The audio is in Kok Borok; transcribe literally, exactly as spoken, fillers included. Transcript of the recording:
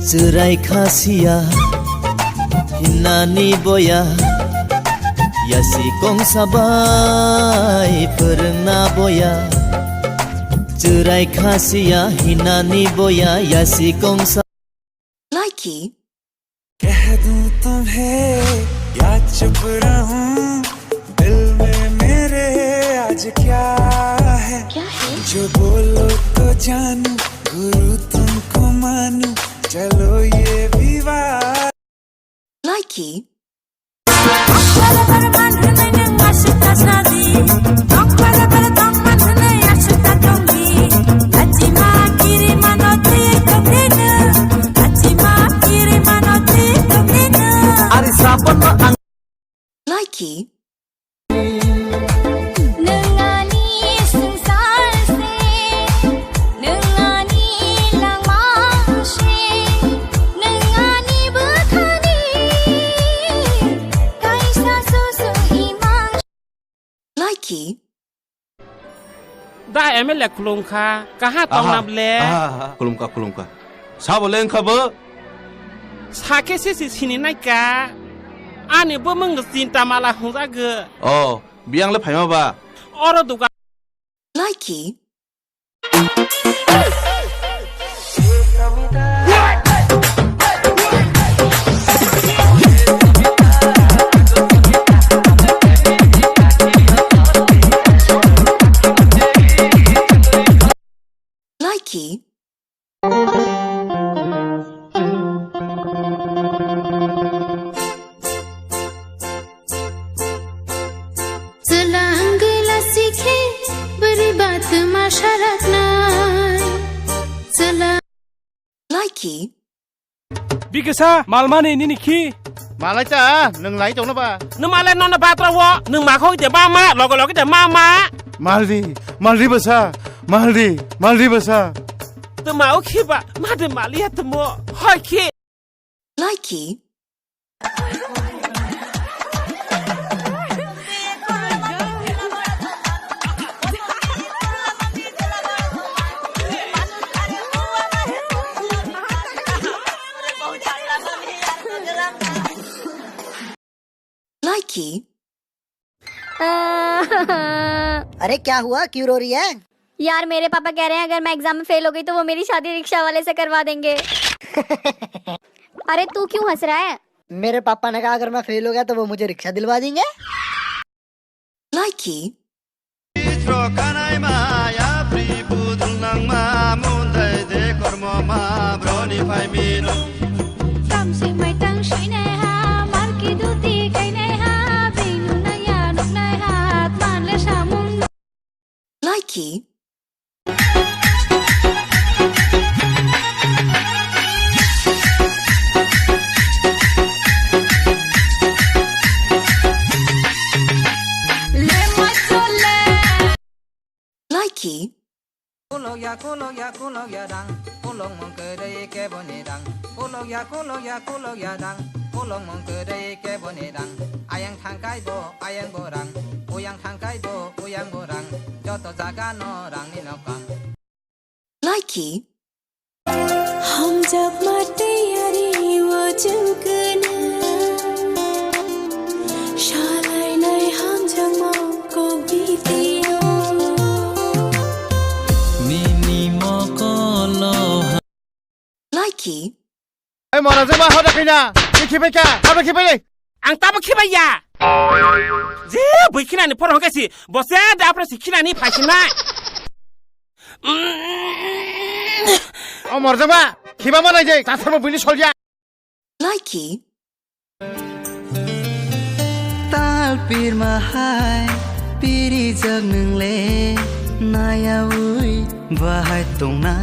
Chwrai kha siya hinani boya, yasi kongsa bai phwrwngna boya. Chwrai kha siya hinani boya, yasi kongsa. Likey. कह दूं तुम्हें या चुप रहूं, दिल में मेरे आज क्या है? क्या है? जो बोलो तो जानू, गुरु तुमको मानू, चलो ये विवाह। Likey. Ari sapan no ang. Likey. Nungani swngchar se, nungani langma se, nungani bwkhani kaisa susu imang. Likey. Da M L A khulumkha, kaha tongna ble? Aha, aha, khulumkha, khulumkha. Sabo lengkha bo? Sakhe se si sini naika. Ani bumung chinta mala hungjago. Oh, biyang le phaima ba? Oro duga. Likey. Likey. Chwla wngwi lasikhe bwrwi ba twma saraknai. Chwla. Likey. Bikisa, malmani nini khi? Malai ta, nwng lai tongno ba? Nwng malai nono bathroom o, nwng makhok de mama, logo logo de mama. Malri, malri basa, malri, malri basa. Tuma o khi ba, ma de maliya tumo, hoi khi. Likey. Likey. अरे क्या हुआ, क्यों रो रही है? यार, मेरे पापा कह रहे हैं अगर मैं एग्जाम में फेल हो गई तो वो मेरी शादी रिक्शा वाले से करवा देंगे। अरे, तू क्यों हंस रहा है? मेरे पापा ने कहा अगर मैं फेल हो गया तो वो मुझे रिक्शा दिलवा देंगे। Likey. Chwrokhanai ma yapri budul nangma, mundai de kormo ma broni phaimino. Tamsing mai tang suinai ha, marki duti kainai ha, binu naya nuknai ha, tman le samung. Likey. Likey. Kulokya, kulokya, kulokya dang, kulok mung kwrwi keboni dang. Kulokya, kulokya, kulokya dang, kulok mung kwrwi keboni dang. Ayang thangkai bo, ayang bo rang, uyang thangkai bo, uyang bo rang. Joto jaga no rang ni nokang. Likey. Hamjakma tiyari o chwng kwna. Salainai hamjakma kok bitio. Nini mokolo ha- Likey. Ai mora jema hoda khaina. Ni khibai kha. Abo khibai. Ang tabo khibai ya. Je bui khinani phoro hwnkhe si. Bose da apra si khinani phaisinai. O morjama, khiba manai jai, tathar mo buini solya. Likey. Tal pirma hai, piri jak nung le, naya ui bahai tongna.